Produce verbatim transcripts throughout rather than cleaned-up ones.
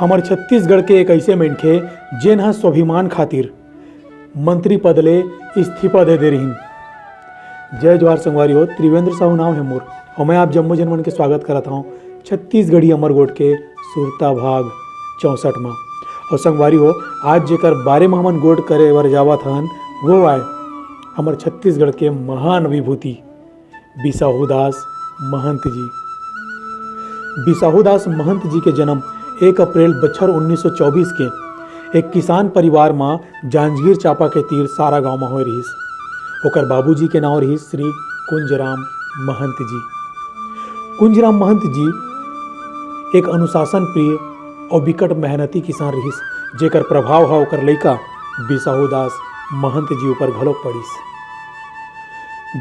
हमर छत्तीसगढ़ के एक अइसे मनखे, जेन ह स्वाभिमान खातिर मंत्री पद ले इस्तीफा दे दे रिहिन। जय जोहार संगवारी हो, त्रिवेंद्र साहू नाम हे मोर, अउ मैं आप जम्मो झन मन के स्वागत करत हौं छत्तीसगढ़ी अमर गोठ के सुरता भाग चौसठ मा। अउ संगवारी हो, आज जेकर बारे म हमन गोठ करे बर जावत हन, वो आय हमर छत्तीसगढ़ के महान विभूति बिसाहूदास महंत जी। बिसाहूदास महंत जी के जन्म एक अप्रैल बछर उन्नीस सौ चौबीस के एक किसान परिवार म जांजगीर चांपा के तीर सारा गांव म होय रिहिस। ओकर बाबूजी के नांव रिहिस श्री कुंजराम महंत जी। कुंजराम महंत जी एक अनुशासन प्रिय अउ बिकट मेहनती किसान रिहिस, जेकर प्रभाव ह ओकर लइका बिसाहूदास महंत जी ऊपर घलोक पड़िस।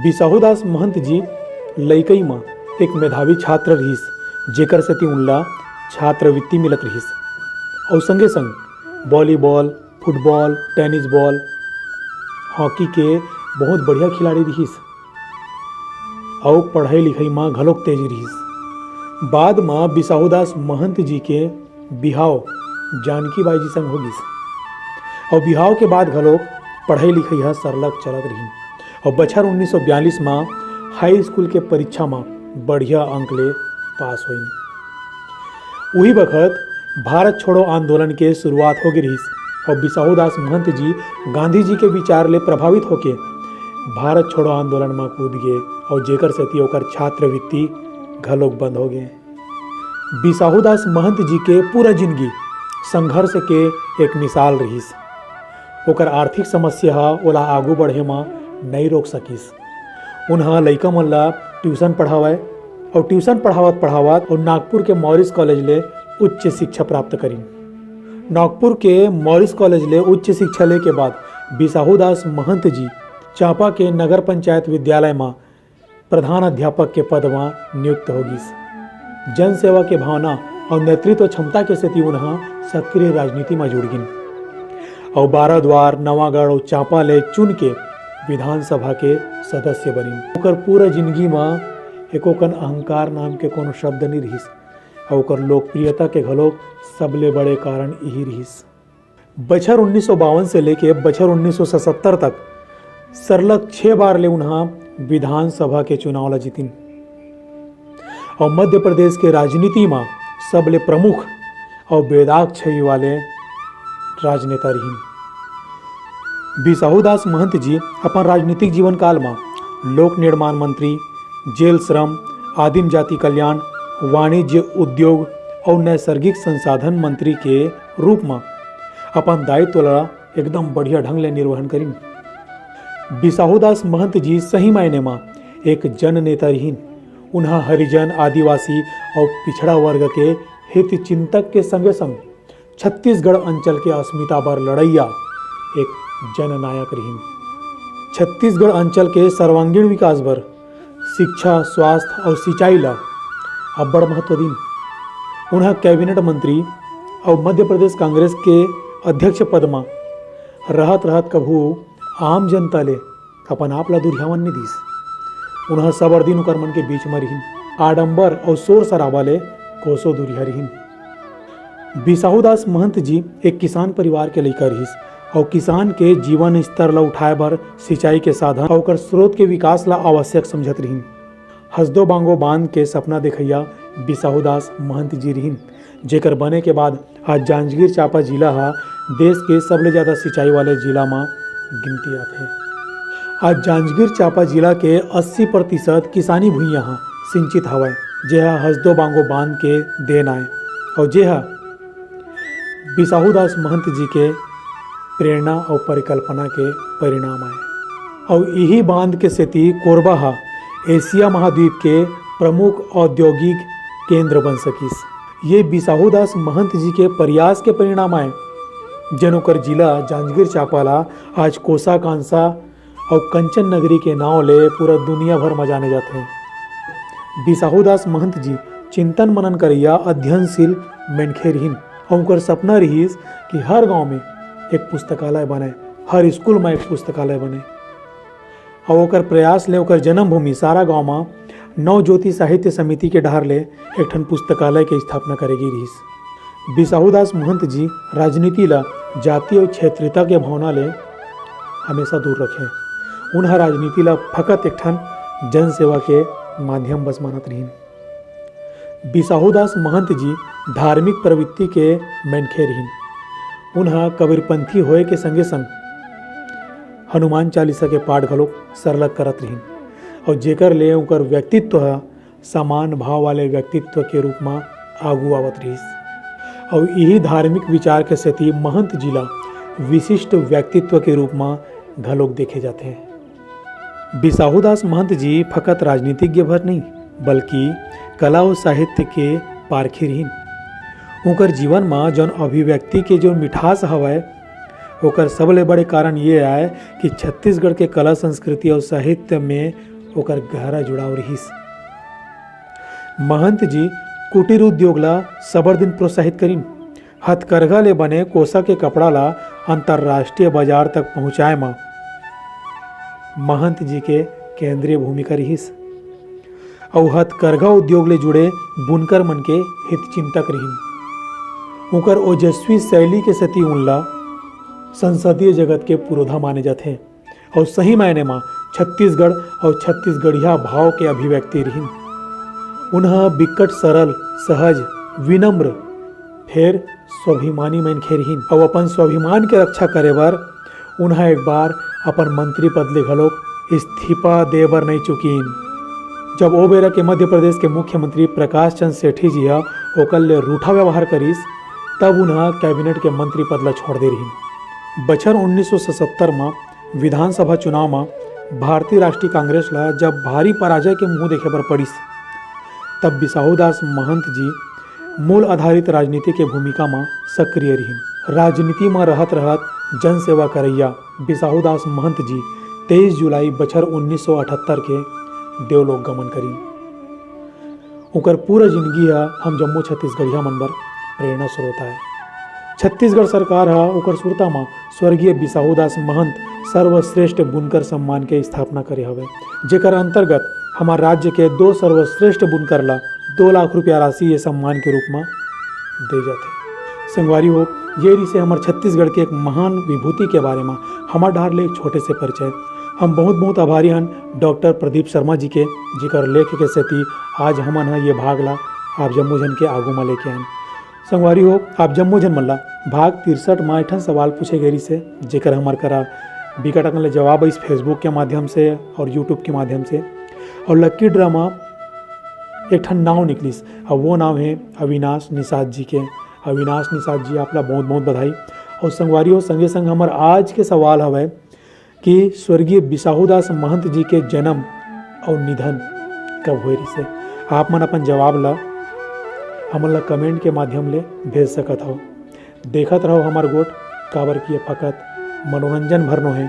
बिसाहूदास महंत जी लइकई म एक मेधावी छात्र रिहिस, जेकर सेती उनला छात्रवृत्ति मिलत रिहिस। अउ संगे संग volleyball, football, tennis ball, hockey के बहुत बढ़िया खिलाड़ी रिहिस। अउ पढ़ाई लिखाई म घलोक तेज रिहिस। बाद म बिसाहूदास महंत जी के बिहाव जानकी बाई जी संग हो गिस। अउ बिहाव के बाद घलोक पढ़ाई लिखाई ह सरलग चलत रिहिन। अउ बछर उन्नीस सौ बयालीस म हाई स्कूल के परीक्षा म बढ़िया अंक ले पास होइन। उही बखत भारत छोड़ो आंदोलन के शुरुआत हो गे रिहिस। अउ बिसाहूदास महंत जी गांधी जी के विचार ले प्रभावित होके भारत छोड़ो आंदोलन म कूद गे, अउ जेकर सेती ओकर छात्रवृत्ति घलोक बंद हो गे। बिसाहूदास महंत जी के पूरा जिनगी संघर्ष के एक मिसाल रिहिस। ओकर आर्थिक समस्या ह ओला आगू बढ़े म नइ रोक सकिस। उनहा लइका मन ला ट्यूशन पढ़ावय अउ ट्यूशन पढ़ावत पढ़ावत अउ नागपुर के मॉरिस कॉलेज ले उच्च शिक्षा प्राप्त करिन। नागपुर के मॉरिस कॉलेज ले उच्च शिक्षा ले के बाद बिसाहूदास महंत जी चांपा के नगर पंचायत विद्यालय म प्रधान अध्यापक के पद म नियुक्त हो गिस। जनसेवा के भावना अउ नेतृत्व क्षमता के सेती उनहा सक्रिय राजनीति म जुड़ गिन अउ बाराद्वार, नवागढ़ अउ चांपा ले चुन के विधानसभा के सदस्य बनिन। ओकर पूरा जिनगी म एको कन अहंकार नाम के कोनो शब्द नइ रिहिस अउ ओकर लोकप्रियता के घलोक सबले बड़े कारण इही रिहिस। बछर उन्नीस सौ बावन से लेके बछर उन्नीस सौ सतहत्तर तक सरलग छह बार ले उनहा विधानसभा के चुनाव ला जीतिन अउ मध्य प्रदेश के राजनीति म सबले प्रमुख अउ बेदाग छवि वाले राजनेता रिहिन। बिसाहूदास महंत जी अपन राजनीतिक जीवन काल म लोक निर्माण मंत्री, जेल श्रम, आदिम जाति कल्याण, वाणिज्य, उद्योग अउ नैसर्गिक संसाधन मंत्री के रूप म अपन दायित्व ला एकदम बढ़िया ढंग ले निर्वहन करिन। बिसाहूदास महंत जी सही मायने म एक जननेता रिहिन। उनहा हरिजन, आदिवासी अउ पिछड़ा वर्ग के हित चिंतक के संगे संग छत्तीसगढ़ अंचल के अस्मिता बर लड़इया एक जननायक रिहिन। छत्तीसगढ़ अंचल के सर्वांगीण विकास बर शिक्षा, स्वास्थ्य अउ सिंचाई ला अब्बड़ महत्व दिन। उनहा कैबिनेट मंत्री अउ मध्य प्रदेश कांग्रेस के अध्यक्ष पद म रहत रहत कभू आम जनता ले अपन आप ला दुरिहावन नइ दिस। उनहा सबर दिन उकर मन के बीच म रिहिन। आडंबर अउ शोर शराबा ले कोसों दुरिहा रिहिन। बिसाहूदास महंत जी एक किसान परिवार के लइका रिहिस अउ किसान के जीवन स्तर ला उठाए बर सिंचाई के साधन अउ ओकर स्रोत के विकास ला आवश्यक समझत रिहिन। हसदो बांगो बांध के सपना देखइया बिसाहूदास महंत जी रिहिन, जेकर बने के बाद आज जांजगीर चांपा जिला ह देश के सबले ज्यादा सिंचाई वाले जिला म गिनती आथे। आज जांजगीर चांपा जिला के अस्सी प्रतिशत किसानी भुइयां ह सिंचित हवय, जेहा हसदो बांगो बांध के देन आय अउ जेहा बिसाहूदास महंत जी के प्रेरणा अउ परिकल्पना के परिणाम आय। अउ इही बांध के सेती कोरबा ह एशिया महाद्वीप के प्रमुख औद्योगिक केंद्र बन सकिस। ये बिसाहूदास महंत जी के प्रयास के परिणाम आय, जेन ओकर जिला जांजगीर चांपा ला आज कोसा कांसा अउ कंचन नगरी के नांव ले पूरा दुनिया भर म जाने जाथे। बिसाहूदास महंत जी चिंतन मनन करइया अध्ययनशील मनखे रिहिन अउ उनकर सपना रिहिस कि हर गांव में एक पुस्तकालय बने, हर स्कूल में एक पुस्तकालय बने। अउ ओकर प्रयास ले ओकर जन्मभूमि सारा गांव म नव ज्योति साहित्य समिति के डहार ले एक ठन पुस्तकालय के स्थापना करे गे रिहिस। बिसाहू दास महंत जी राजनीति ला जाति अउ क्षेत्रीयता के भावना ले हमेशा दूर रखे। उनहा राजनीति ला फकत एक ठन जनसेवा के माध्यम बस मानत रहिन। बिसाहू दास महंत जी धार्मिक प्रवृत्ति के मनखे रहिन। उनहा कबीरपंथी होए के संगे संग हनुमान चालीसा के पाठ घलोक सरलग करत रहिन, अउ जेकर ले उनकर व्यक्तित्व ह समान भाव वाले व्यक्तित्व के रूप म आगू आवत रहिस। अउ इही धार्मिक विचार के सेती महंत जी ला विशिष्ट व्यक्तित्व के रूप म घलोक देखे जाथे। बिसाहू दास महंत जी फकत राजनीतिज्ञ भर नहीं, बल्कि कला अउ साहित्य के पारखी रहिन। उनकर जीवन म जौन अभिव्यक्ति के जो मिठास हवय, ओकर सबले बड़े कारण ये आय कि छत्तीसगढ़ के कला, संस्कृति अउ साहित्य में ओकर गहरा जुड़ाव रिहिस। महंत जी कुटीर उद्योग ला सबर दिन प्रोत्साहित करिन। हथकरघा ले बने कोसा के कपड़ा ला अंतर्राष्ट्रीय बाजार तक पहुंचाए म महंत जी के केंद्रीय भूमिका रिहिस। अउ हथकरघा उद्योग ले जुड़े बुनकर मन के हितचिंतक रिहिन। उनकर ओजस्वी शैली के सेती उनला संसदीय जगत के पुरोधा माने जाथे। अउ सही मायने म छत्तीसगढ़ अउ छत्तीसगढ़िया भाव के अभिव्यक्ति रिहिन। उनहा बिकट सरल, सहज, विनम्र, फेर स्वाभिमानी मनखे रिहिन। अउ अपन स्वाभिमान के रक्षा करे बर उनहा एक बार अपन मंत्री पद ले घलोक इस्तीफा दे बर नइ चुकिन। जब ओ बेरा के मध्य प्रदेश के मुख्यमंत्री प्रकाश चंद सेठी जी ह ओकर ले रूठा व्यवहार करिस, तब उनहा कैबिनेट के मंत्री पद ला छोड़ दे रिहिन। बछर उन्नीस सौ सतहत्तर म विधानसभा चुनाव म भारतीय राष्ट्रीय कांग्रेस ला जब भारी पराजय के मुंह देखे बर पड़िस, तब बिसाहू दास महंत जी मूल आधारित राजनीति के भूमिका म सक्रिय रिहिन। राजनीति म रहत रहत जनसेवा करइया बिसाहू दास महंत जी तेईस जुलाई बछर उन्नीस सौ अठहत्तर के देवलोक गमन करिन। उकर पूरा जिंदगी ह हम जम्मो छत्तीसगढ़िया मन बर प्रेरणा स्रोत आय। छत्तीसगढ़ सरकार ह उकर सुरता म स्वर्गीय बिसाहू दास महंत सर्वश्रेष्ठ बुनकर सम्मान के स्थापना करे हवे, जेकर अंतर्गत हमर राज्य के दो सर्वश्रेष्ठ बुनकर ला दो लाख रुपया राशि ये सम्मान के रूप म दे जाथे। संगवारी हो, ये रिसे हमर छत्तीसगढ़ के एक महान विभूति के बारे म हमर डहार ले एक छोटे से परिचय। हम बहुत बहुत आभारी हन डॉक्टर प्रदीप शर्मा जी के, जेकर लेख के सेती आज हमन ह ये भाग ला आप जम्मो झन के आगू म लेके आन। संगवारी हो, आप जम्मो झन मन ला भाग तिरसठ म एक ठन सवाल पूछे गे रिसे, जेकर हमर करा बिकट अकन ले जवाब आइस Facebook के माध्यम से और YouTube के माध्यम से। और लकी ड्रा म एक ठन नाव निकलिस, और वो नाव है अविनाश निषाद जी के। अविनाश निषाद जी, आप ला बहुत बहुत बधाई। और संगवारी हो, संगे संग हमर आज के सवाल हवय कि स्वर्गीय बिसाहू दास महंत जी के जन्म और निधन कब होए रिसे? आप मन अपन जवाब ला हमन ला कमेंट के माध्यम ले भेज सकत हव। देखत रहो हमर गोठ, काबर कि ये फकत मनोरंजन भर नोहे।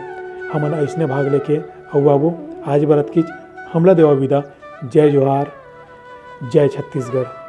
हमन अइसने भाग लेके अउ आबो। आज बर अतकीच, हमला देवा विदा। जय जोहार, जय छत्तीसगढ़।